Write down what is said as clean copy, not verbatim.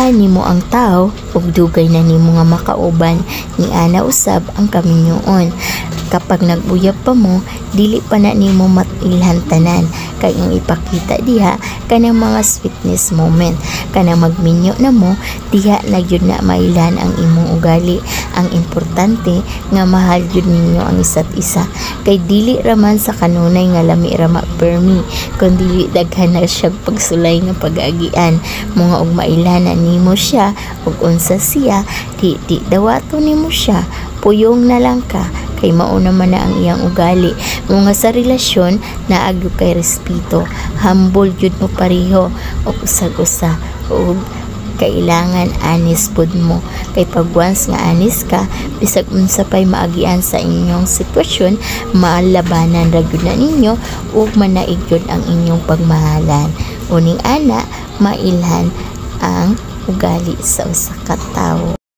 Mailhan nimo ang tawo ug dugay na nimo nga makauban, ni ana usab ang kaminyoon. Kapag nag-uyab pa mo, dili pa na nimo mailhan tanan kay ang ipakita diha kanang mga sweetness moment. Kanang magminyo na mo, diha na gyud na mailhan ang imong ugali. Ang importante nga mahal gyud ninyo ang isa't isa kay dili ra man sa kanunay nga lami ra ma permi, kun dili daghan na siya pagsulay nga pag-agian mo nga og mailhan na nimo siya ug unsa siya, di di dawato nimo siya, puyong na lang ka kay mao naman na ang iyang ugali. Mo nga sa relasyon naa gyud kay respeto, humble gyud mo pareho og usag usa, ug kailangan honest pud mo kay pag once nga honest ka, bisag unsa pay maagian sa inyong sitwasyon, malabanan ra gyud na ninyo ug manaig gyud ang inyong pagmahalan. Uning ana mailhan ang ugali sa usa ka tawo.